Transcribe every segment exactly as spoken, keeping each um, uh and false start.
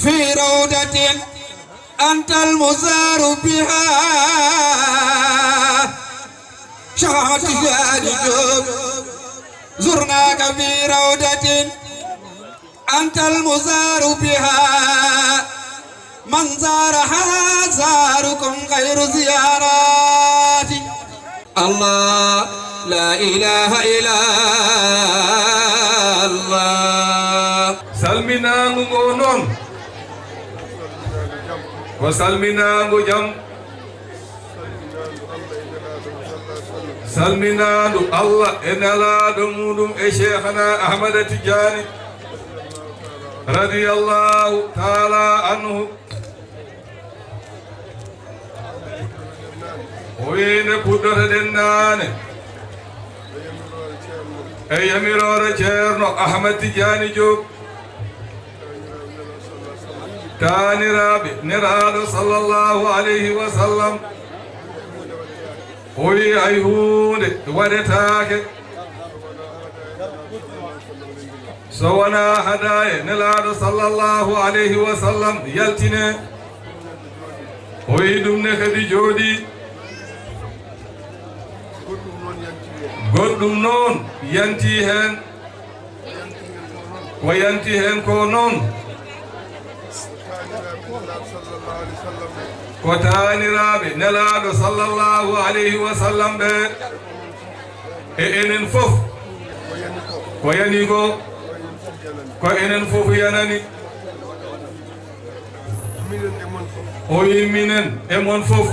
في روضة أنت المزار بها. شهادة جوب، زرناك في روضة أنت المزار بها. من زارها زاركم خير زيارات. الله، لا إله إلا الله. Salminaango ngo noon, ko salminaango jam. Salminaandu Allah e Nelaaɗo muɗum e Cheikhana Ahmada Tijaani, radiyallahu taala anhu. O wiyi nde puɗɗotoɗen naane e yamiroore Ceerno Ahmad Tijaani Joop, taaniraaɓe Nelaaɗo sallallahu alayhi wa sallam. O wiyi hay huunde waɗetaake so wonaa hadaaya Nelaaɗo sallallahu alayhi wa sallam yaltine. O wiyi ɗum ne kadi jooɗii. Goɗɗum noon yantii heen. Ko yanti heen ko noon, ko taaniraaɓe Nelaaɗo sallallahu alayhi wa sallam ɓe, e enen fof, ko yani ko, ko enen fof yanani. O wi minen e mon fof.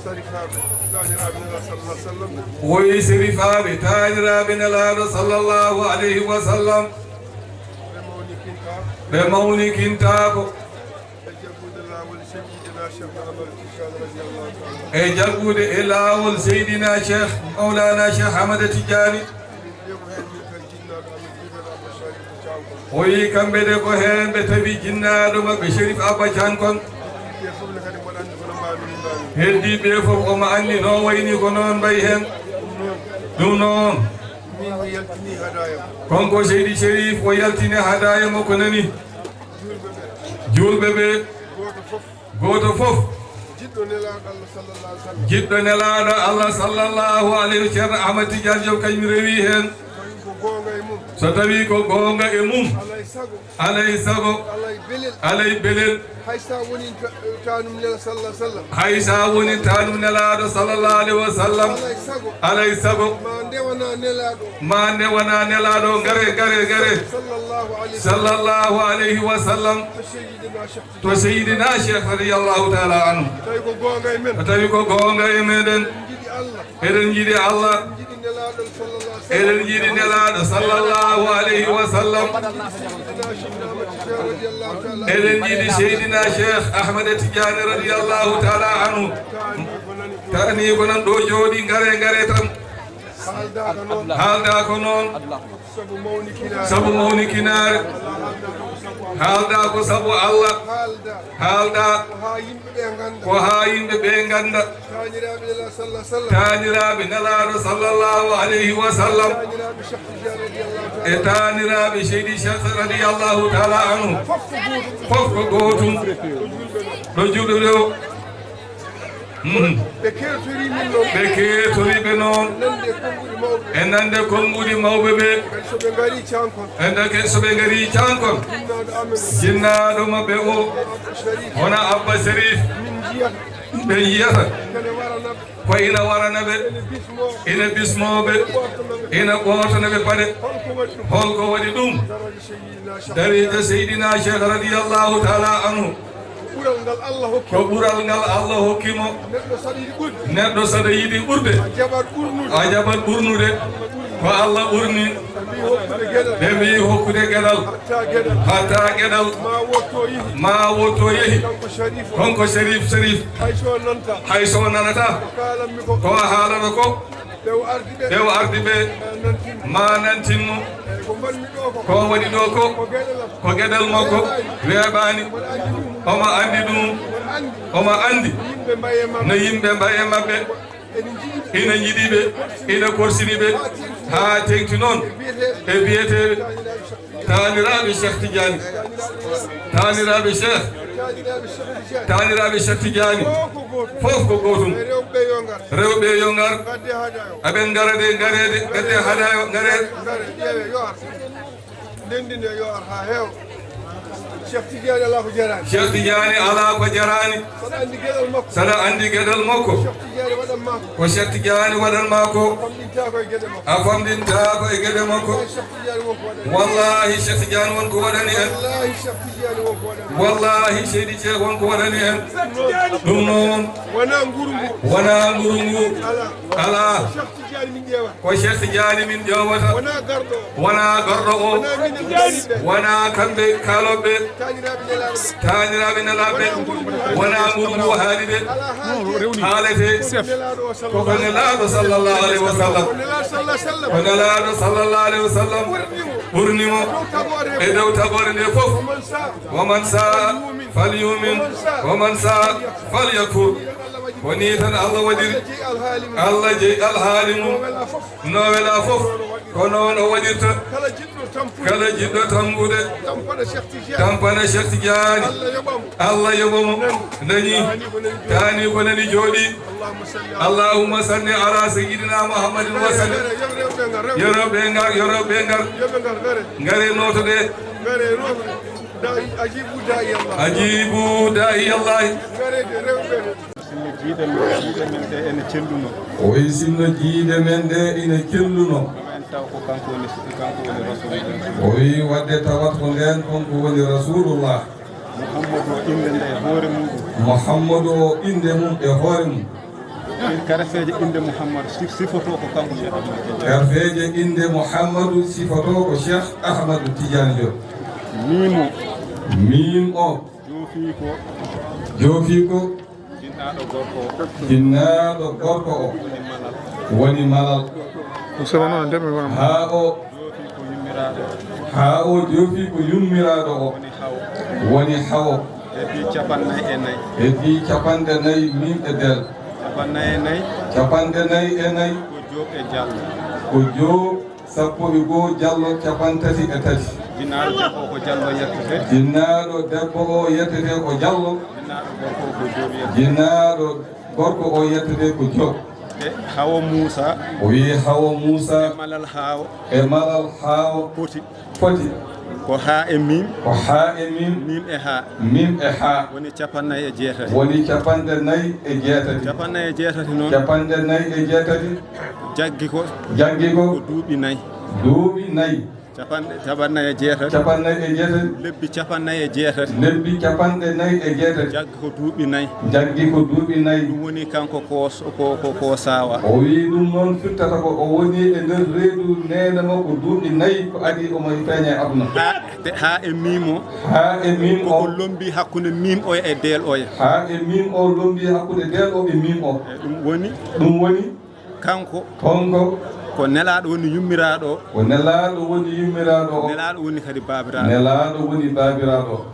Sarifaaɓe taaniraaɓe Nelaaɗo sallallahu alayhi wa sallam. Woyi serifaaɓe taaniraaɓe Nelaaɗo sallallahu alayhi wa sallam. Ɓe mawnikintaako. Ɓe mawnikintaako. E jaggude laawol Seydina Cheikh Ahmad Tijani radiyallahu ta'ala. E jaggude e laawol Seydina Cheikh Mawlana Cheikh Ahmad Tijani. O wiyi kamɓe de ko heen ɓe tawi jinnaaɗo maɓɓe Cherif Abba Thian kon. Heddiiɓe fof omo anndi no wayni ko noon mbayi heen. Ɗum noon. Konko Seydi Cherif o yaltini hadaaya makko nani. Juulɓe ɓe. Gooto fof. Jiɗɗo Nelaaɗo Allah sallallahu alayhi wa sallam. Jiɗɗo Nelaaɗo Allah sallallahu alayhi wa sallam, Ceerno Ahmad Tidiane Diop kañum rewi heen. Tawi ko goonga e mum. So tawi ko goonga e mum. Alay sago. Alay sago. Alay belel. Alay belel. Hay sa woni ta-, taanum Nelaaɗo sallallahu alayhi wa sallam. Hay sa woni taanum Nelaaɗo sallallahu alayhi wa sallam. Alay sago. Alay sago. Ma ndewana Nelaaɗo. Ma ndewana Nelaaɗo. Ngare, ngare, ngare. Sallallahu alayhi wa sallam. Sallallahu alayhi wa sallam. To Seydina Cheikh. To Seydina Cheikh radiyallahu ta'ala anhu. Tawi ko goonga e men. Tawi ko goonga e meɗen. Eɗen njiɗi Allah. Eɗen njiɗi Allah. Eɗen njiɗi Nelaaɗo sallallahu alayhi wa sallam. Eɗen njiɗi Seydina Cheikh Ahmad Tidiane radiyallahu ta'ala anhu. Taani ko nan ɗo jooɗi, ngare, ngare tan. Haalda ko noon. Haalda ko noon. Sabu mawnikinaare. Sabu mawnikinaare. Haalda ko sabu Allah. Haalda. Haalda. Ko haa yimɓe ɓe ngannda. Ko haa yimɓe ɓe ngannda. Taaniraaɓe Nelaaɗo sallallahu alayhi wa sallam. Taaniraaɓe Nelaaɗo sallallahu alayhi wa sallam. Taaniraaɓe Cheikh Tidiane radiyallahu ta'ala. E taaniraaɓe Seydi Cheikh radiyallahu ta'ala anhu. Fof ko gootum. Fof ko gootum. Ɗo juulɓe ɗo. Mm. Ɓe keetori min noon. Ɓe keetori ɓe noon. Nande konnguɗi mawɓe. E nande konnguɗi mawɓe ɓe. Kadi so ɓe ngari cankon. E ndeke so ɓe ngari cankon. Jinnaaɗo amen. Jinnaaɗo maɓɓe o. Abba Sharif. Wona Abba Sharif. Min njiyata. Ɓe njiyata. Kene warana ɓe. Ko ina warana ɓe. Ene bismo. Ene bismo ɓe. Ene ɓoortana ɓe. Ene ɓoortana ɓe paɗe. Holko waɗi ɗum? Holko waɗi ɗum? Daraja Seydina Cheikh. Daraja Seydina Cheikh radiyallahu ta'ala anhu. Ko ɓural ngal Allah hokki. Ko ɓural ngal Allah hokki mo. Neɗɗo saɗa yiɗi ɓurde. Neɗɗo saɗa yiɗi ɓurde. A jaɓat ɓurnude. A jaɓat ɓurnude. Ko Allah ɓurni. Ɓe mbiyi hokkude geɗal. Ɓe mbiyi hokkude geɗal. Hatta geɗal. Hatta geɗal. Ma wotto yehi. Ma wotto yehi. Kanko Sharif. Kanko Sharif, Sharif. Hay so nanta. Hay so nanata. Ko kaalanmi ko. Ko a haalata ko. Ɓe o ardi ɓe. Ɓe o ardi ɓe. Ma nantin. Ma nantin mo. Eyi, ko mbaɗmi ɗo ko. Ko waɗi ɗo ko. Ko geɗal am. Ko geɗal makko. Weeɓaani. Weeɓaani. Omo anndi ɗum. Omo anndi. Omo anndi. Yimɓe mbaye maɓɓe. No yimɓe mbaye maɓɓe. Ene njiɗi ɓe. Ene njiɗi ɓe. Ene korsini ɓe. Haa teeŋti. Haa teeŋti noon. E biyeteeɓe. E biyeteeɓe. Taaniraaɓe Cheikh Tidiane. Taaniraaɓe Cheikh. Taaniraaɓe Cheikh Tidiane. Fof ko gootum. Rewɓe yo ngar. Aɓe ngara de, ngareede, gadde hadaya o, ngareede. Ndendine yo ar haa heewa. Cheikh Tidiane alaa ko jaraani. Cheikh Tidiane alaa ko jaraani. Saɗa anndi geɗal makko. Saɗa anndi geɗal makko. Cheikh Tidiane waɗan maa ko. Ko Cheikh Tidiane waɗan maa ko. Famɗintaa ko e geɗe makko. A famɗintaa ko e geɗe makko. Cheikh Tidiane won ko waɗani. Wallahi Cheikh Tidiane won ko waɗani en. Wallahi Cheikh Tidiane won ko waɗani. Wallahi Seydi Cheikh won ko waɗani en. Ɗum noon. Wonaa nguru ngu. Wonaa nguru ngu. Alaa. Alaa. Cheikh Tidiane min ƴeewata. Ko Cheikh Tidiane min ƴeewata. Wonaa garɗo o. Wonaa garɗo o. Wonaa min en daariɓe. Wonaa kamɓe kaalooɓe. Taaniraaɓe nelaaɓe. Taaniraaɓe nelaaɓe. Wonaa nguru ngu haali de. Alaa haalde. Haalete. Ko nelaaɗo o. Koko nelaaɗo sallallahu alayhi wa sallam. Ko nelaaɗo sallallahu alayhi wa sallam. Ko nelaaɗo sallallahu alayhi wa sallam. Ɓurni mo. E dow tagoore nde fof. Wa man saa fal yumin. Wa man saa fal yakfur. Ko nii tan Allah waɗiri. Allah jeyi alhaali mum. No welaa fof. Ko noon o waɗirta. Kala jiɗɗo tampude. Tampana Cheikh Tidiane. Allah yoɓa mo. Nani. Taani ko nani jooɗi. Allahumma salli ala sayyidina Muhammadin wa sallim. Yo rewɓe ngar, yo rewɓe ngar. Ngare nooto de. Ajibu da'i Allah. Ajibu da'i Allah. Sinno jiiɗe men, jiiɗe men ɗe ene celluno. O wi sinno jiiɗe men ɗe ene celluno. Ɗum en taw ko kanko woni, kanko woni Rasulullah. O wi wadde tawat ko ndeen kanko woni Rasulullah. Muhammadu o innde nde e hoore muɗum. Muhammadu o innde mum e hoore mum. Karfeeje innde Muhammadu si-, sifotoo ko kanko Cheikh Ahmad Tidiane. Karfeeje innde Muhammadu sifotoo ko Cheikh Ahmadu Tidiane Diop. Miim o. Miim o. Joofii ko. Joofii ko. Jinnaaɗo gorko o. Jinnaaɗo gorko o. Woni malal. Woni malal. Ko sifo noon ndemi wonam. Haa o. Joofii ko yummiraaɗo. Haa o joofii ko yummiraaɗo o. Woni hawo. Woni hawo. E fii capannay e nay. E fii capanɗe nay miim e deel. Capannay e nay. Capanɗe nay e nay. Ko Joob e Jallo. Ko Joob. Sappo e goo, Jallo capantati e tati. Jinnaaɗo debbo o ko Jallo yettete. Jinnaaɗo debbo o yettete ko Jallo. Jinnaaɗo gorko o ko Joob yettete. Jinnaaɗo gorko o yettete ko Joob. E Hawa Muusa. O wiyi Hawa Muusa. E Malal Haawo. E Malal Haawo. Poti. Poti. Ko haa e miim. Ko haa e miim. Miim e haa. Miim e haa. Woni capannay e jeetati. Woni capanɗe nay e jeetati. Capannay e jeetati noon. Capanɗe nay e jeetati. Jaggi ko. Jaggi ko. Ko duuɓi nay. Duuɓi nay. Capanɗe, capannay e jeetati. Capannay e jeetati. Lebbi capannay e jeetati. Lebbi capanɗe nay e jeetati. Jaggi ko duuɓi nay. Jaggi ko duuɓi nay. Ɗum woni kanko ko, ko, ko, ko saawa. O wiyi ɗum noon firtata ko o woni e nder reedu neene makko duuɓi nay ko adii omo feeña e aduna. Haa, te, haa e miim o. Haa e miim o. Koko lombii hakkunde miim oya e deel oya. Haa e miim o lombii hakkunde deel o e miim o. E ɗum woni. Ɗum woni. Kanko. Kanko. Ko nelaaɗo woni yummiraaɗo o. Ko nelaaɗo woni yummiraaɗo o. Nelaaɗo woni kadi baabiraaɗo. Nelaaɗo woni baabiraaɗo o.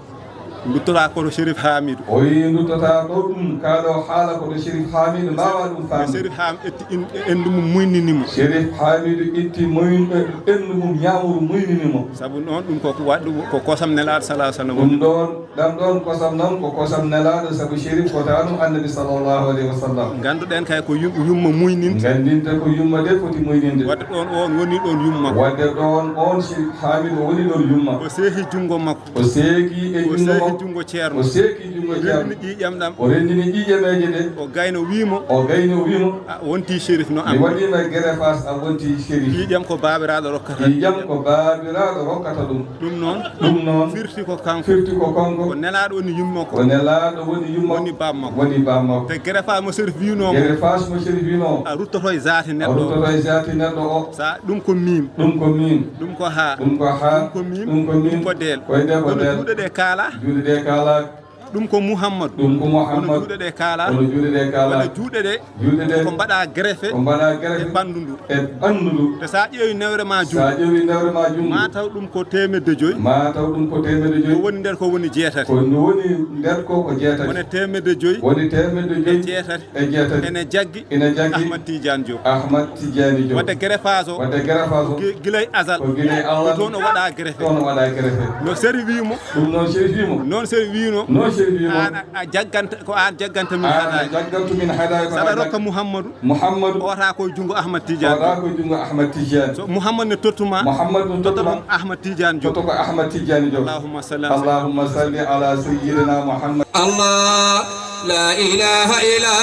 Nduttotaa ko to Chérif Hamidou. O wiyi nduttotaa ɗo ɗum, kaa ɗo haala ko to Chérif Hamidou, mbaawaa ɗum faamde. Chérif Ham etti in-, enndu mum muynini mo. Chérif Hamidou itti moyn-, enndu mum ñaamuru muynini mo. Sabu noon ɗum ko waɗ-, ko kosam Nelaaɗo salaa sallam. Ɗum ɗoon, ɗam ɗoon kosam noon ko kosam Nelaaɗo, sabu Chérif ko taanum Annabi sallallahu alayhi wa sallam. Ngannduɗen kay ko yum-, yumma muyninte. Nganndinta ko yumma de foti muyninde. Waɗde ɗoon oon woni ɗoon yumma. Waɗde ɗoon oon Chérif Hamidou woni ɗoon yumma. O seeki junngo makko. O seeki e junngo makko. O seeki junngo ceerno. O seeki junngo ceerno. Renndini ƴiiƴam ɗam. O renndini ƴiiƴameeje ɗe. O gayno wii mo. O gayno wii mo. A, wonti Chérif no am. Mi waɗiima e Gere Faas, a wonti Chérif. Ƴiiƴam ko baabiraaɗo rokkata. Ƴiiƴam ko baabiraaɗo rokkata ɗum. Ɗum noon. Ɗum noon. Firti ko kanko. Firti ko kanko. Ko nelaaɗo woni yumma ko. Ko nelaaɗo woni yumma. Woni baam makko. Woni baam makko. Te Gere Faas mo Chérif wiinoo. Gere Faas mo Chérif wiinoo. A ruttoto e zaati neɗɗo. A ruttoto e zaati neɗɗo o. Sa ɗum ko miim. Ɗum ko miim. Ɗum ko haa. Ɗum ko haa. Ɗum ko miim. Ɗum ko miim. Ɗum ko deel. Koye nde ko deel. Kono juuɗe ɗe kaala. Juuɗe ɗe kaala. Ɗum ko Muhammadu. Ɗum ko Muhammadu. Kono juuɗe ɗe kaala. Kono juuɗe ɗe kaala. Walla juuɗe ɗe. Juuɗe ɗe. Ko mbaɗa gerefe. Ko mbaɗa gerefe. E ɓanndu ndu. E ɓanndu ndu. Te sa ƴeewi newre ma junngo. Sa ƴeewi newre ma junngo. Ma taw ɗum ko teemedde joyi. Ma taw ɗum ko teemedde joyi. Ko woni nder ko woni jeetati. Ko no woni nder ko ko jeetati. Woni teemedde joyi. Woni teemedde joyi. E jeetati. E jeetati. Ene jaggi. Ina jaggi. Ahmad Tidiane Diop. Ahmad Tidiane Diop. Wadde gerefaas o. Wadde gerefaas o. Gi-, gilay azal. Ko gilay azal. Ko toon o waɗa gerefe. Toon o waɗa gerefe. No seri wii mo. Ɗum noon seri wii mo. Noon seri wii no. Noon seri wii mo. Aan a, a jagganta, ko aan jagganta min haɗaay. Aan a jagganta min haɗaay ko. Saɗa rokka Muhammadu. Muhammadu. O wata ko e junngo Ahmad Tidiane. O wata ko e junngo Ahmad Tidiane. So Muhammad ne tottuma. Muhammad ne tottuma. Totta ɗum Ahmad Tidiane Diop. Totta ko Ahmad Tidiane Diop. Allahumma salli ala Allahumma salli ala sayyidina Muhammad. الله، لا إله إلا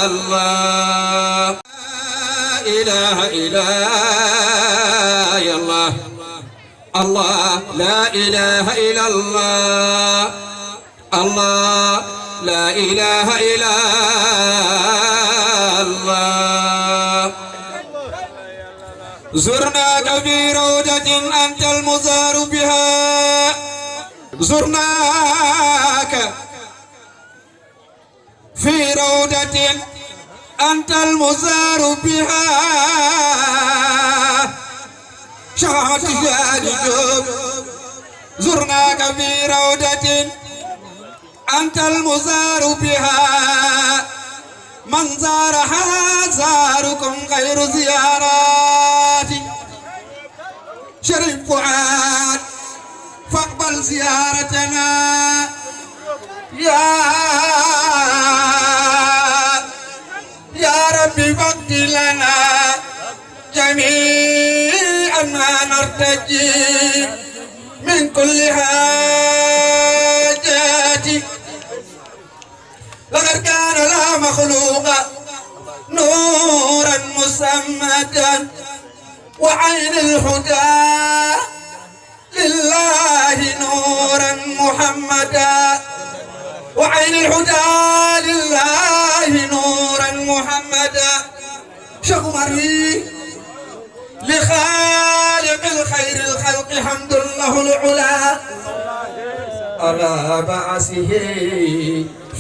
الله. لا إله إلا الله. الله، لا إله إلا الله. الله، لا إله إلا الله. زرناك في روضة أنت المزار بها. زرناك في روضة أنت المزار بها. شيخ أحمد تجاني جوب. زرناك في روضة أنت المزار بها. من زارها زاركم غير زياراتي. شريف فؤاد، فاقبل زيارتنا. يا، يا رب فاقض لنا جميعا ما نرتجي من كل حاجة. لقد كان لا مخلوق نورا مسمدا وعين الهدى لله نورا محمدا، وعين الهدى لله نورا محمدا. شيخ عمر وي: لخالق الخير الخلق حمد له العلا، على بعثه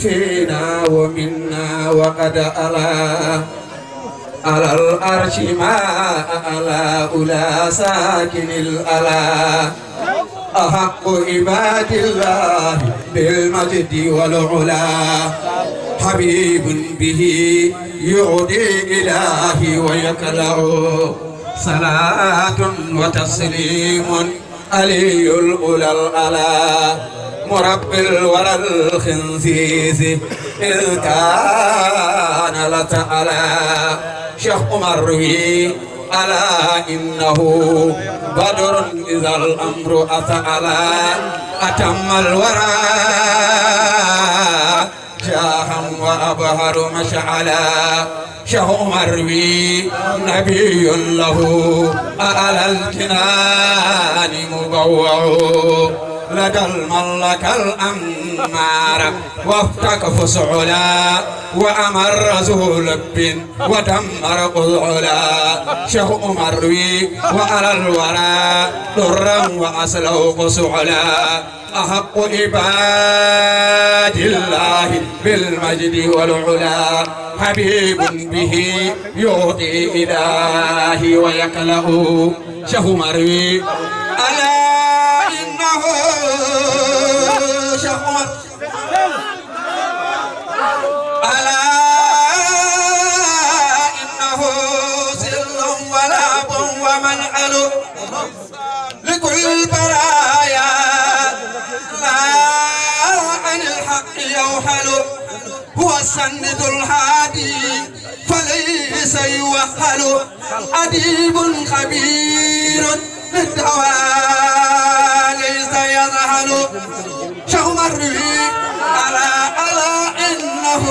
فينا ومنا وقد ألا. على العرش ما أعلى أولى ساكن الألا. أحق عباد الله بالمجد والعلا. حبيب به يعطي إلهي ويكلأ. صلاة وتسليم علي الأولى الأعلى، مربي الورى الخنفيس، إذ كان لتعالى. شيخ عمر وي: ألا إنه بدر إذا الأمر أتعالى، أتم الورى جاها وأبهر مشعلا. شيخ عمر وي: نبي له أعلى الجنان مبوع، لدى الملك الأمار وافتك فسعلا، وأمر ذو لب ودمر قذعلا. شيخ عمر وي: وعلى الورى درا وأسلوق سعلا. أحق عباد الله بالمجد والعلا، حبيب به يعطي إلهي ويكلأ. شيخ عمر وي: ألا إنه، شيخ عمر، ألا إنه سر ولهب ومنعل لكل البرايا، لا عن الحق يوحل، هو السند الهادي فليس يوحل، أديب خبير بالدواء ليس يذهل. شيخ عمر وي: ألا، ألا إنه،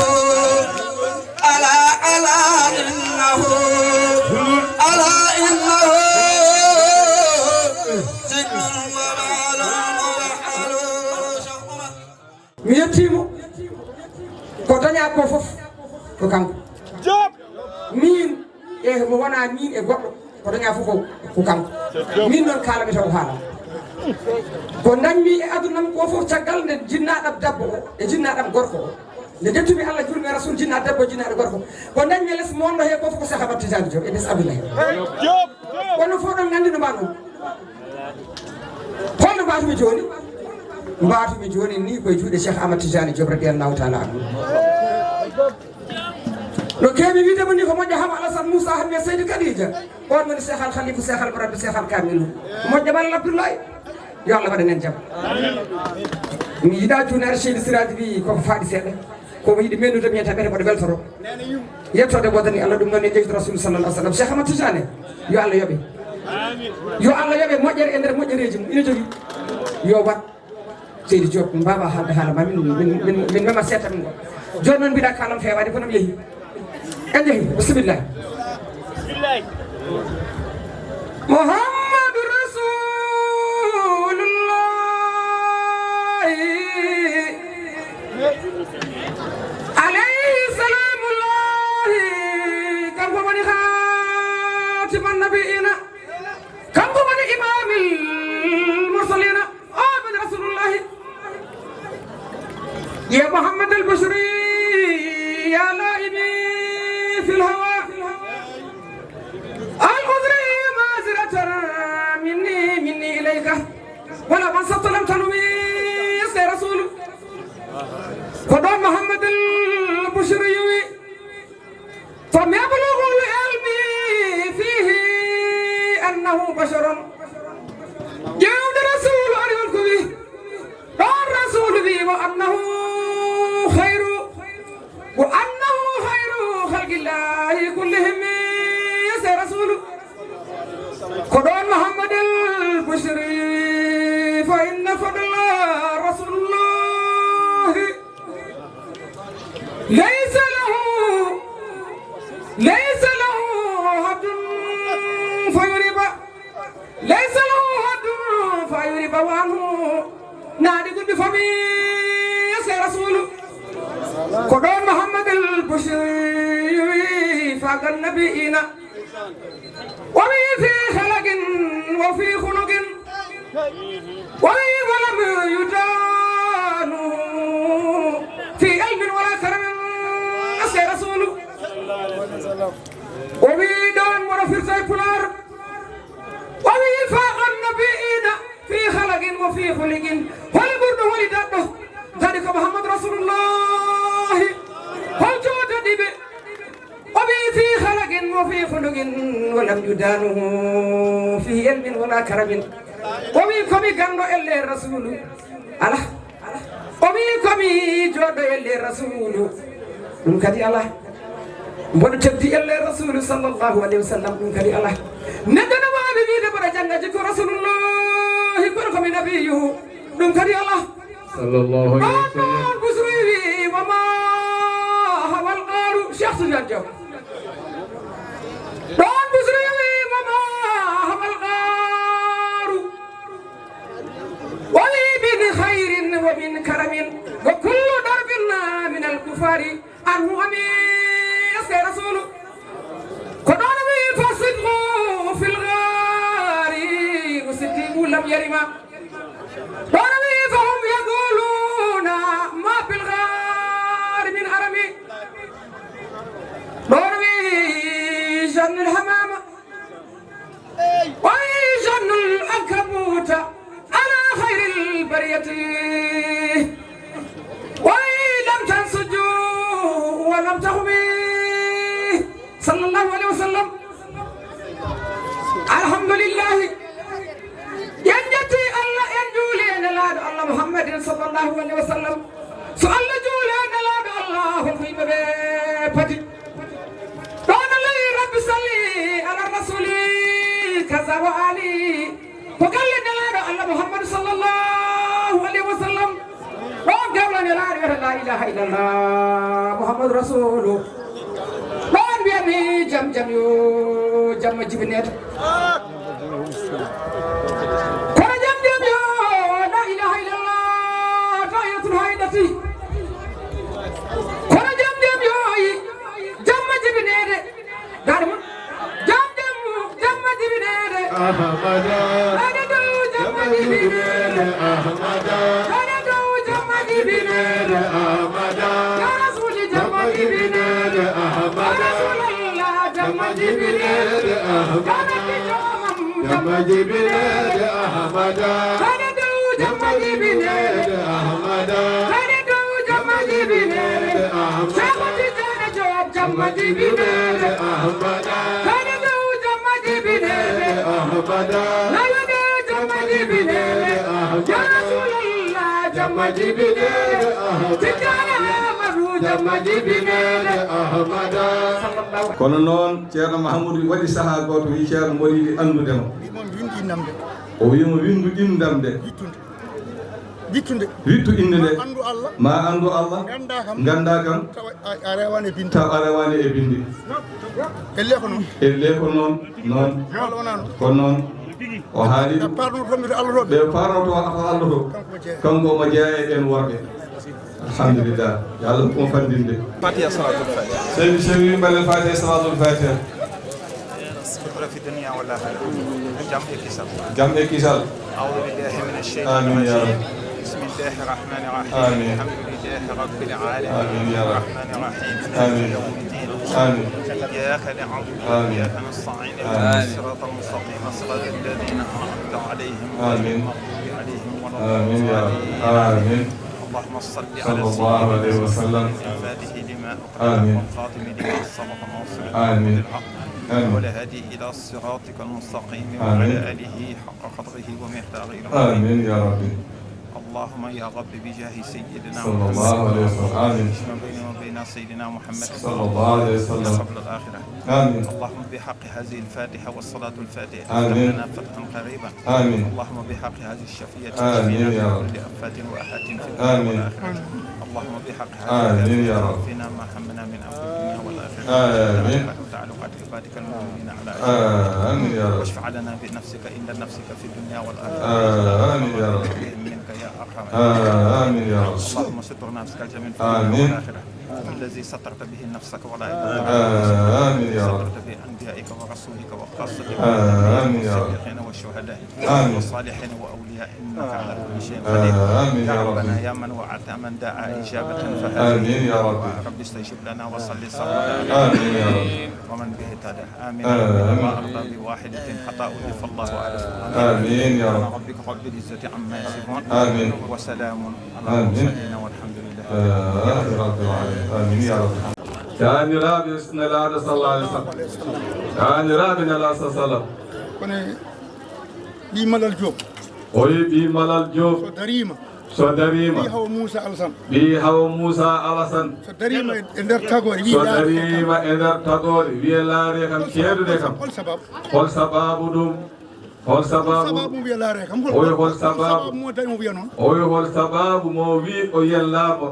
ألا، ألا إنه، ألا إنه سر ومال موحل. Cheikh Oumar. Mi yettii mo. Ko dañaa ko fof, ko kanko. Miin, e mo wonaa miin e goɗɗo, ko dañaa fof ko, ko kanko. Miin noon, kaalanmi taw ko haalaa. Ko ndañmi e aduna am ko fof, caggal nde jinnaaɗam debbo o e jinnaaɗam gorko o, nde ƴettumi Allah, juulmi e Rasul, jinnaaɗo debbo, jinnaaɗo gorko, ko ndañmi e les monde he ko fof ko Cheikh Ahmad Tidiane Diop e les Abdoulaye. Kono fof ɗon nganndi no mbaɗnoo. Holno mbaatumi jooni? Mbaatumi jooni ni koye juuɗe Cheikh Ahmad Tidiane Diop radiyallahu taala anhu. No keewi wiide mo ni ko moƴƴo Hama Alassane Moussa Hammet Seydi Khadija. On woni Cheikh Al Khalifa, Cheikh Al Murabbi, Cheikh Al Kamilu. Moƴƴo Malal Abdoulaye. Yo Allah waɗan en jam. Mi yiɗa juunaare Seydi Siraji wi koko faaɗi seeɗa. Ko mo yiɗi mennude mi yetta ɓete mboɗo weltoro. Yettode wodani Allah, ɗum noon e jeytude Rasul sallallahu alaihi wasallam. Cheikh Ahmad Tidiane, yo Allah yoɓe. Yo Allah yoɓe moƴƴere e nder moƴƴereeji mum ina jogii. Yo waɗ. Seydi Diop, min mbaawaa haalde haala ma, min, min, min, min mema seeɗa min. Jooni noon mbiɗa kaalam feewaani, kono mi yehi. En yehi, bisimilla. Muhammadu Rasulullahi, alayhi salamullahi, kanko woni khatiman nabiyina. Kanko woni imamil mursalina, on woni Rasulullahi. Ya Muhammad al-Bushri, ya laibi fil hawa. Al-Bushri ma'ziratan minni, minni ilayka. Wala man satta lam talumi, ya Rasul. Ko ɗon Muhammad al-Bushri wi. فمبلغ العلم فيه أنه بشر. Ƴeewde Rasuulu ari on ko wi, ɗon Rasuulu wi وأنه خير، وأنه خير خلق الله كلهم. Yes, Rasuulu. Ko ɗon Muhammadul Bushri wi, فإن فضل رسول الله ليس له، ليس له حد فيربى، ليس له حد فيربى وعنه نادق بفمي يسقي رسول. Ko ɗon Muhammadul Bushri wi, فاق النبيين. وفي خلق وفي خلق. وفي ولم يدان في علم ولا كرم. Yes, Rasuulu. O wi ɗon mboɗo firta e Pulaar. O wi فاق النبيين في خلق وفي خلق. Holi ɓurɗo, holi daɗɗo? Kadi ko Muhammadu Rasulullahi. Hol jooɗiiɓe? O wi في خلق وفي خلق ولم يدانه في علم ولا كرم. O wi ko mi ganndo ellee Rasuulu. Alaa. O wi ko mi jooɗɗo ellee Rasuulu. Ɗum kadi alaa. Mboɗo teddi ellee Rasuulu sallallahu alayhi wa sallam. Ɗum kadi alaa. Neɗɗo no waawi wiide mboɗo jannga jikko Rasulullahi, kono ko mi nabiyyu. Ɗum kadi alaa. Sallallahu alayhi wa sallam. Ɗon Busiri wi, وما هوى الغار. Cheikh Tidiane Diop. Ɗon Busiri wi, وما هوى الغار. O wi من خير ومن كرم وكل ضرب من الكفار عنه أمي. Yes, Rasuulu. Ko ɗon wi فالصدق في الغار وصديق لم يرم. Ɗon wi فهم يقولون ما في الغار من أرم. Ɗon wi جن الهمام. O wi جن العنكبوت على خير البرية. O wi لم تنسج ولم تهم. Sallallahu alayhi wa sallam. Alhamdulillahi. En njetti Allah, en juuli e Nelaaɗo Allah Muhammadin sallallahu alayhi wa sallam. So Allah juuli e Nelaaɗo Allah, holko yimɓe ɓe pati? Ɗon Allah wi رب صل على الرسول كذا وآله. Ko galle Nelaaɗo Allah Muhammadu sallallahu alayhi wa sallam. Ɗon dewla Nelaaɗo wiyata لا إله إلا الله محمد رسول. Ɗon mbiyami jam jam yo jamma jibinede. Kono jam jam yo لا إله إلا الله طائرة هائلة. Kono jam jam yo jamma jibinede. Daade mum. Jam jam, jamma jibinede. Ahmada. Daade dow jamma Jibinede Ahmada. Kare dow jamma jibinede Ahmada. Ya Rasuli jamma jibinede Ahmada. Ya Rasulallah jamma jibinede Ahmada. Ya Rabbi jomam jamma jibinede Ahmada. Kare dow jamma jibinede Ahmada. Kare dow jamma jibinede Ahmada. Sheikh Tijani Job jamma jibinede Ahmada. Kare dow jamma jibinede Ahmada. Layo dow jamma jibinede Ahmada. Ya Rasulallah jamma jibinede Ahmada. Tijani Ahmadu jamma jibinede Ahmada. Kono noon Ceerno Mahamudu waɗi sahaa gooto, wi Ceerno mboɗo yiɗi anndude ma. Wi mo windu innam de. O wi mo windu innam de. Wittunde. Wittunde. Wittu innde nde. Ma anndu Allah. Ma anndu Allah. Ngannda kam. Ngannda kam. Tawa a, a rewaani e binndi. Tawa a rewaani e binndi. Elle ko noon. Elle ko noon. Noon. Walla wonaa noon. Ko noon. O haali ɗum. Parno toon mi to Allah to. Ɓe parno to, to Allah to. Kanko jeeya. Kanko omo jeeya e ɓeen worɓe. Alhamdulillah. Yo Allah ko fandinde. Fatiha salatul fatiha. Seydi Seydi mbaɗen Fatiha salatul fatiha. Sutura fi dunya wal akhirah. Jam e kisal. Jam e kisal. أعوذ بالله من الشيطان آمين يا الرجيم. رب. بسم الله الرحمن الرحيم. آمين. الحمد لله رب العالمين. آمين يا رب. الرحمن الرحيم. آمين. مالك يوم الدين. آمين. إياك نعبد آمين. وإياك نستعين. آمين. اهدنا الصراط المستقيم. صراط الذين أنعمت عليهم. آمين. غير المغضوب عليهم ولا آمين يا رب. الضالين. آمين. اللهم صل على صلى الله عليه سيدنا وسلم. محمد الفاتح لما أغلق آمين. والخاتم لما سبق ناصر الحق آمين. بالحق آمين. والهادي إلى صراطك المستقيم آمين. وعلى آله حق قدره ومقداره العظيم. آمين يا ربي. اللهم يا رب بجاه سيدنا صلى الله محمد عليه وسلم. آمين. ما بيني وبين سيدنا محمد صلى الله عليه وسلم. قبل الآخرة. آمين. اللهم بحق هذه الفاتحة والصلاة الفاتحة آمين. افتح لنا فتحا قريبا. آمين. اللهم بحق هذه الشفاعة آمين يا رب. كل آفة وآحة في الدنيا آمين. والآخرة. اللهم بحق هذا آمين يا رب. فينا ما همنا من أمر الدنيا والآخرة. آمين. وتعلق عبادك المؤمنين على آمين يا رب. واشفع لنا بنفسك عند نفسك في الدنيا والآخرة. آمين يا رب. منك يا أرحم. آمين يا رب. اللهم ستر نفسك الجميل في الدنيا آمين. والآخرة. الذي سترت به نفسك ولا آمين يا رب. سترت به أنبيائك ورسلك وخاصتك آمين يا رب. والصديقين والشهداء آمين. والصالحين وأولياء إنك على كل شيء قدير. آمين يا رب. يا ربنا يا من وعدت من دعا إجابة فهذه آمين يا رب. رب استجب لنا وصل صلاتنا آمين يا رب. ومن به اهتدى. آمين. آمين. ما أرضى بواحدة حتى أضيف الله ألف. آمين يا رب. ربك رب العزة عما يصفون. آمين. وسلام على آمين. المرسلين والحمد لله. آمين رب العالمين. آمين يا رب. Taaniraaɓe Nelaaɗo sallallahu alaihi wasallam. Taaniraaɓe Nelaaɗo sallallahu alaihi wasallam. Kono ɓii Malal Diop. O wi ɓii Malal Diop. So dariima. So dariima. Ɓii Hawa Muusa Alasan. Ɓii Hawa Muusa Alasan. So dariima e nder tagoore, wi so laare kam. Dariima e nder tagoore, wiye laare kam, ceedude kam. Hol sababu? Hol sababu ɗum? Hol sababu? Sababu wiye laare kam. O wi hol sababu? Sababu mo dañi o wiya noon. O wi hol sababu mo wi o yellama?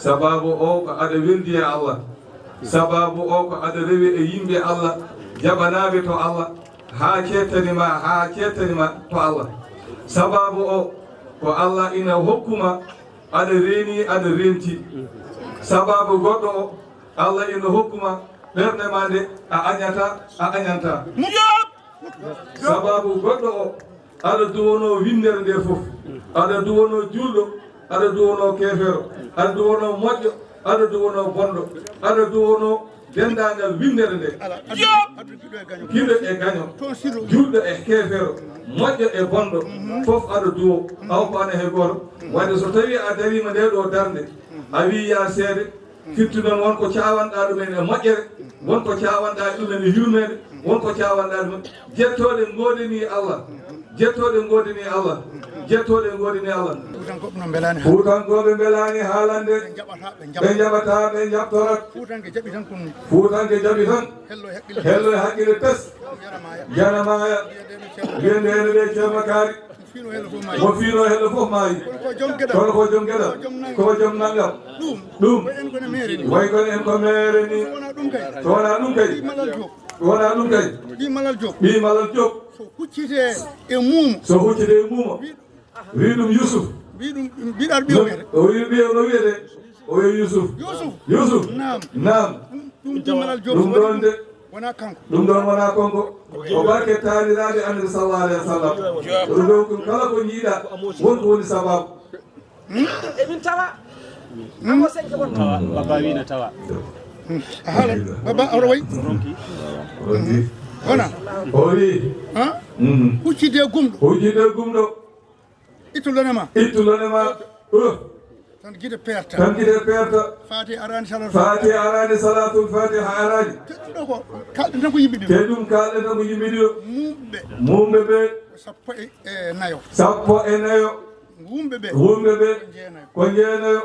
Sababu o ko aɗa weldi e Allah. Sababu o ko aɗa rewi e yimɓe Allah, jaɓanaaɓe to Allah, haa ceettani ma, haa ceettani ma to Allah. Sababu o ko Allah ina hokkuma, aɗa reeni, aɗa reenti. Sababu goɗɗo o, Allah ina hokkuma ɓernde ma nde, a añata, a añanta. Sababu goɗɗo o, aɗa duwonoo winndere nde fof. Aɗa duwonoo juulɗo, aɗa duwonoo keefeero, aɗa duwonoo moƴƴo, aɗa duwonoo bonɗo, aɗa duwonoo denndaangal winndere nde. Giɗo e gaño, juulɗo e keefeero, moƴƴo e bonɗo, fof aɗa duwo, awa ko aan hay gooto. Wadde so tawii a dariima nde ɗo darnde, a wii yaa seede, firti noon won ko caawanɗaa ɗumen e moƴƴere, won ko caawanɗaa ɗumen e yurmeende, won ko caawanɗaa ɗumen. Jettooɗe ngoodanii Allah. Jettooɗe ngoodanii Allah. Jettooɗe ngoodanii Allah. Fuutankooɓe no mbelaani. Fuutankooɓe mbelaani haalande. Ɓe njaɓata, ɓe njaɓata. Ɓe njaɓata, ɓe njaɓtorat. Fuutanke jaɓi tan ko ɗum. Fuutanke jaɓi tan. Hello e haqqille. Hello e haqqille tas. Yanamaaya. Yanamaaya. Wiye ndeeno Ceerno Kaari. Mo fiino hello fof maayi. Kono ko joom geɗal. Kono ko joom geɗal. Ko joom nanngam. Ko joom nanngam. Ɗum. Ɗum. Ko en ko no meere ni. Way kono en ko meere ni. So wonaa ɗum kay. So wonaa ɗum kay. Ɓii Malal Diop. So wonaa ɗum kay. Ɓii Malal Diop. Ɓii Malal Diop. So huccitee e muumo. So huccitee e muumo. Wi ɗum Yusuf. Wi ɗum, mbiɗa ɓiyo wiyete. O wi ɓiyo no wiyete. O wi Yusuf. Yusuf. Yusuf. Naam. Naam. Ɗum, ɗum Ɓii Malal Diop. Ɗum ɗoon de. Wonaa kanko. Ɗum ɗoon wonaa kanko. Ko barke taaniraaɓe Annabi sallallahu alayhi wa sallam. Ɗum ɗoon ko kala ko njiiɗa, won ko woni sababu. Emin tawa. Amo senke won. Tawa, baba wi na tawa. A haala, baba, aɗa wayi. Ronki. Wona. O wi. Ha? Mm. Huccide e gumɗo. Huccide e gumɗo. Ittu lone ma. Ittu lone ma. Uh. Tan gide perta. Tan gide perta. Fatiha araani, salatul Fatiha araani, salatul Fatiha araani. Teɗɗo ko, kalɗen tan ko yimɓe ɗiɗo. Te ɗum kalɗen tan ko yimɓe ɗiɗo. Muumɓe. Muumɓe ɓe. Sappo e, e nayo. Sappo e nayo. Wumɓe ɓe. Wumɓe ɓe. Ko jeenayo. Ko jeenayo.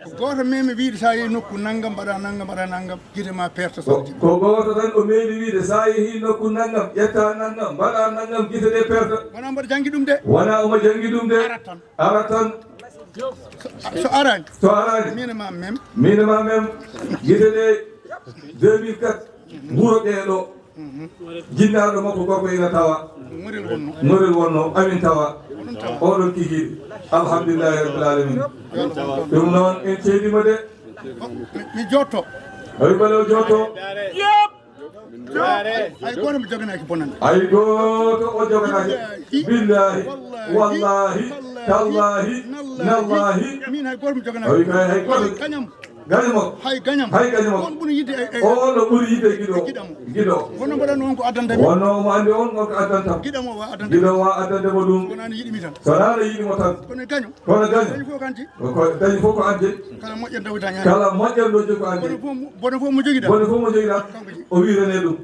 Ko gooto memi wiide, sa yehi nokku nanngam, mbaɗa nanngam, mbaɗa nanngam, gite ma perta. Ko, ko gooto tan o meeɗi wiide, sa yehi nokku nanngam, ƴetta nanngam, mbaɗa nanngam, gite ɗe perta. Wona mbaɗa janngi ɗum de. Wona omo janngi ɗum de. Arat tan. Arat tan. So, so araani. So araani. Min ma mem. Min ma mem. Gite ɗe deux mille quatre. Wuro ɓeeɗo. Jinnaaɗo makko gorko ina tawa. Ŋorel wonno. Ŋorel wonno, amin tawa. Oɗon tawa. Oɗon kikiiɗe. Alhamdulillahi rabbil alamin. Ɗum noon, en ceediima de. Mi, mi jotto. Ay, bale o jotto. Hay gooto mi joganaaki bonande. Hay gooto o joganaaki. Billahi. Billahi. Wallahi. Wallahi. Tallahi. Tallahi. Nallahi. Min hay gooto mi joganaaki. Hay, hay, hay gooto. Kañam. Gaño makko. Hay gañam. Hay gaño makko. On ɓuri yiɗde e, e. O no ɓuri yiɗde giɗo. Giɗam. Giɗo. Wonno mbaɗa noon ko addanta mi. Wonno mo anndi on ko addanta. Giɗam o wa addanta. Giɗo wa addanta mo ɗum. Wonaa no yiɗi mi tan. So wonaa no yiɗi mo tan. Kono gaño. Kono gaño. Dañi fof ko an jeyi. Ko, ko dañi fof ko an jeyi. Kala moƴƴere dawda ñaami. Kala moƴƴere dawda ko an jeyi. Bone fof mo, bone fof mo jogiɗa. Bone fof mo jogiɗa. Kanko jeyi. O wiirane ɗum.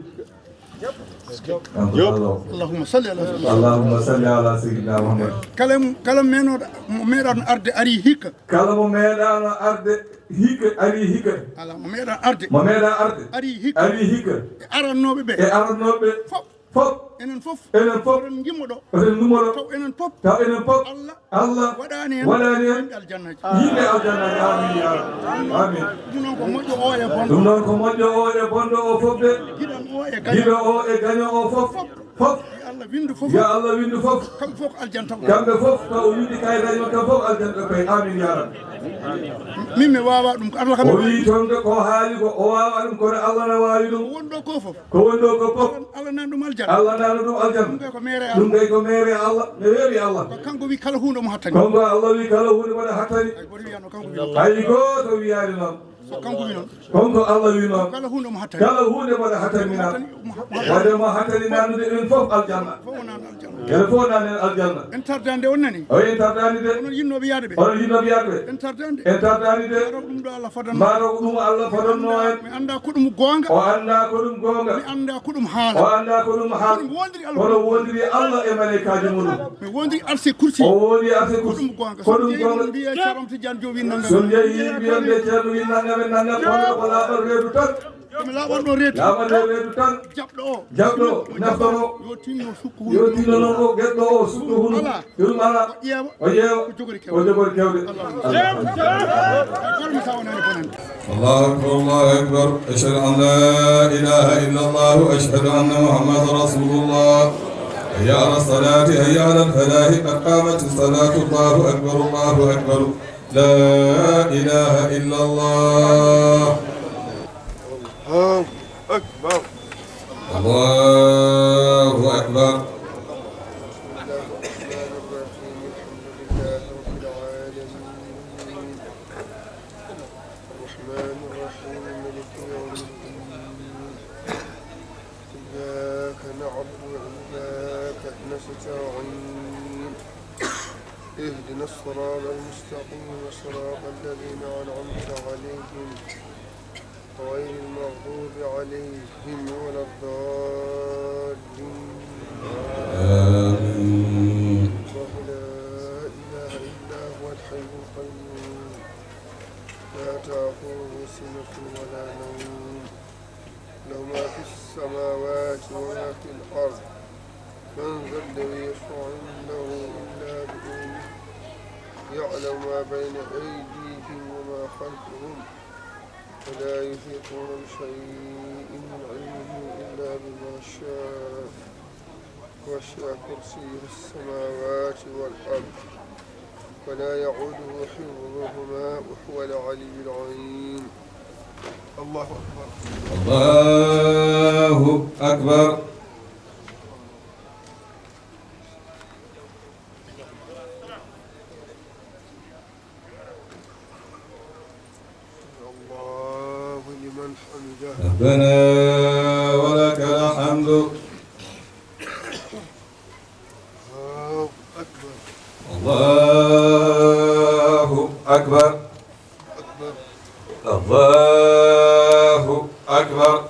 Kanko jeyi. Allahumma salli ala sayyidina. Allahumma salli ala sayyidina Muhammad. Kala mo, kala meenoɗo, mo meeɗaano arde ari hikka. Kala mo meeɗaano arde hikka, ari hikka. Ala mo meeɗa arde. Mo meeɗa arde. Ari hikka. Ari hikka. E arannooɓe ɓe. E arannooɓe ɓe. Fof. Fof. Enen fof. Enen fof. Oɗon ngimmoɗo. Oɗon ngimmoɗo. Taw enen fof. Taw enen fof. Allah. Allah. Waɗani en. Waɗani en. Yimɓe aljannaaji. Yimɓe aljannaaji. Amin, ya Rabbi. Amin. Ɗum noon ko moƴƴo o e bonɗo. Ɗum noon ko moƴƴo o e bonɗo o fof de. Giɗam o e gaño. Giɗo o e gaño o fof. Fof. Fof. Yo Allah winndu fof. Yo Allah winndu fof. Kamɓe fof ko aljanna taw. Kamɓe fof, taw o winndi kayitaaji maɓɓe, kamɓe fof aljanna ɓe payi. Amin, ya Rabbi. Min mi waawaa ɗum, ko Allah kam. O wiyi toon de ko haali ko, o waawaa ɗum, kono Allah na waawi ɗum. Ko woni ɗo ko fof. Ko woni ɗo ko fof. Allah nana ɗum aljanna. Allah nana ɗum aljanna. Ɗum kay ko meere Allah. Ɗum kay ko meere Allah. Ne weeɓi Allah. Ko kanko wi kala huunde omo hattani. Kanko Allah wi kala huunde mbaɗa hattani. Hay gooto wiyaano kanko wi noon. Hay gooto wiyaani noon. So kanko wi noon. Kanko Allah wi noon. Kala huunde omo hattani. Kala huunde mbaɗa hattani mi naan. Hattani, omo ha-, waɗde mo hattani nanude en fof aljanna. Fof o nana aljanna. Ene fof nanen aljanna. En tardaani de, on nani? O en tardaani de. Onon yinnooɓe yahde ɓe. Onon yinnooɓe yahde ɓe. En tardaani de. En tardaani de. Mbaɗo ko ɗum ɗo Allah fadannoo. Mbaɗo ko ɗum Allah fadannoo en. Mi anndaa ko ɗum goonga. O anndaa ko ɗum goonga. Mi anndaa ko ɗum haala. O anndaa ko ɗum haala. Kono mi wondiri Allah. Kono wondiri Allah e maleykaaji mum. Mi wondiri arse kursi. O wondiri arse kursi. Ko ɗum goonga. Ko ɗum goonga. Mbiye Ceerno Tijaan Joob wi nangam. So njehii mbiyen ɓe Ceerno wi nangam e nangam, kono ko laaɓal reedu tan. Komi laaɓal ɗo reedu. Laaɓal ɗo reedu tan. Jaɓɗo o. Jaɓɗo o, naftoro. Yo tinno sukku hunuko. Yo tinno noon o, geɗɗo o, sukku hunuko. Alaa. Ɗum alaa. O ƴeewa. O ƴeewa. Ko jogori kewde. Ko jogori kewde. Alaa. Alaa. Hay gooto mi sawanani bonande. الله أكبر، الله أكبر. أشهد أن لا إله إلا الله، أشهد أن محمدا رسول الله. حي على الصلاة، حي على الفلاح، قد قامت الصلاة، الله أكبر، الله أكبر. لا إله إلا الله. الله أكبر. الله أكبر. الرحمن الرحيم. مالك يوم الدين. إياك نعبد وإياك نستعين. اهدنا الصراط المستقيم، صراط الذين أنعمت عليهم، غير المغضوب عليهم ولا الضالين. آمين. الله لا إله إلا هو الحي القيوم، لا تأخذه سنة ولا نوم، له ما في السماوات وما في الأرض. من ذا الذي يشفع عنده إلا بإذنه، يعلم ما بين أيديهم وما خلفهم، ولا يحيطون بشيء من علمه إلا بما شاء، وسع كرسيه السماوات والأرض، ولا يئوده حفظهما، وهو العلي العظيم. الله أكبر. الله أكبر. الله لمن حمده. ربنا ولك الحمد. الله أكبر. الله أكبر. أكبر. الله أكبر.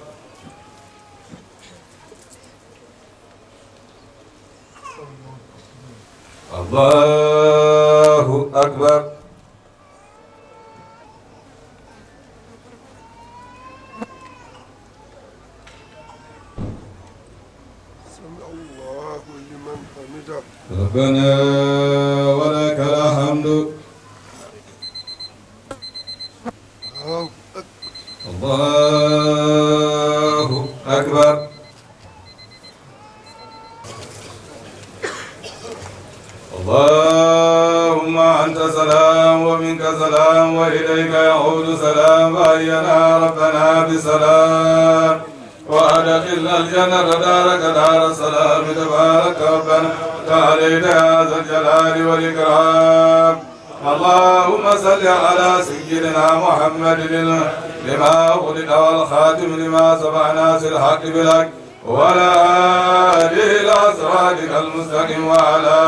الله أكبر. سمع الله لمن حمده. ربنا ولك الحمد. الله أكبر. الله أكبر. اللهم أنت سلام ومنك سلام وإليك يعود سلام، فحينا ربنا بسلام وأدخلنا الجنة دارك دار السلام، تبارك ربنا وتعاليت يا ذا الجلال والإكرام. اللهم صل على سيدنا محمد لما أغلق والخاتم لما سبق ناصر الحق بالحق والهادي إلى صراطك المستقيم وعلى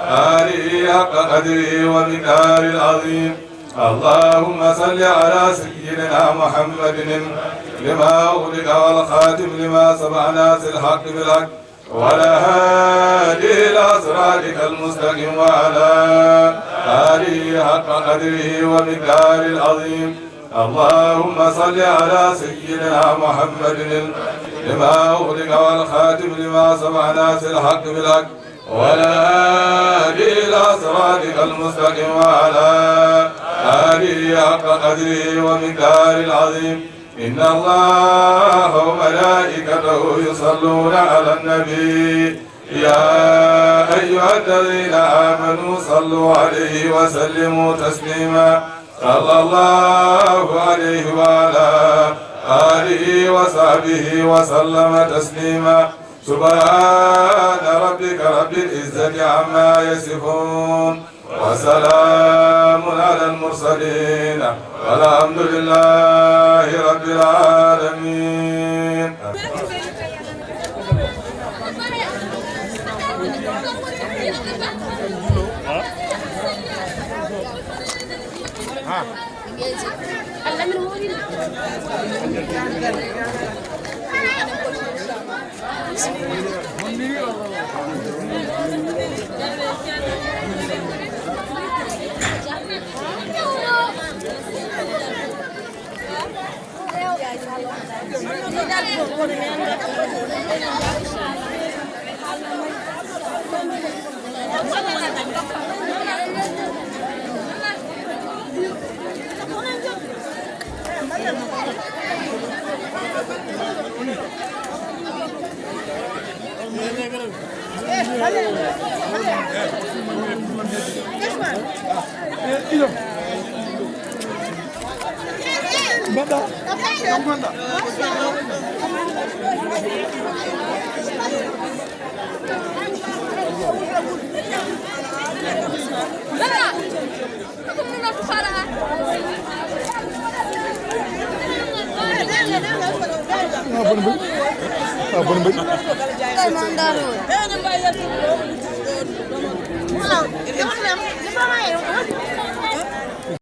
آله حق قدره ومقداره العظيم. اللهم صل على سيدنا محمد لما أغلق والخاتم لما سبق ناصر الحق بالحق والهادي إلى صراطك المستقيم وعلى آله حق قدره ومقداره العظيم. اللهم صل على سيدنا محمد لما أغلق والخاتم لما سبق ناصر الحق بالحق والهادي إلى صراطك المستقيم وعلى آله حق قدره ومقداره العظيم. إن الله وملائكته يصلون على النبي، يا أيها الذين آمنوا صلوا عليه وسلموا تسليما. صلى الله عليه وعلى آله وصحبه وسلم تسليما. سبحان ربك رب العزة عما يصفون، وسلام على المرسلين، والحمد لله رب العالمين.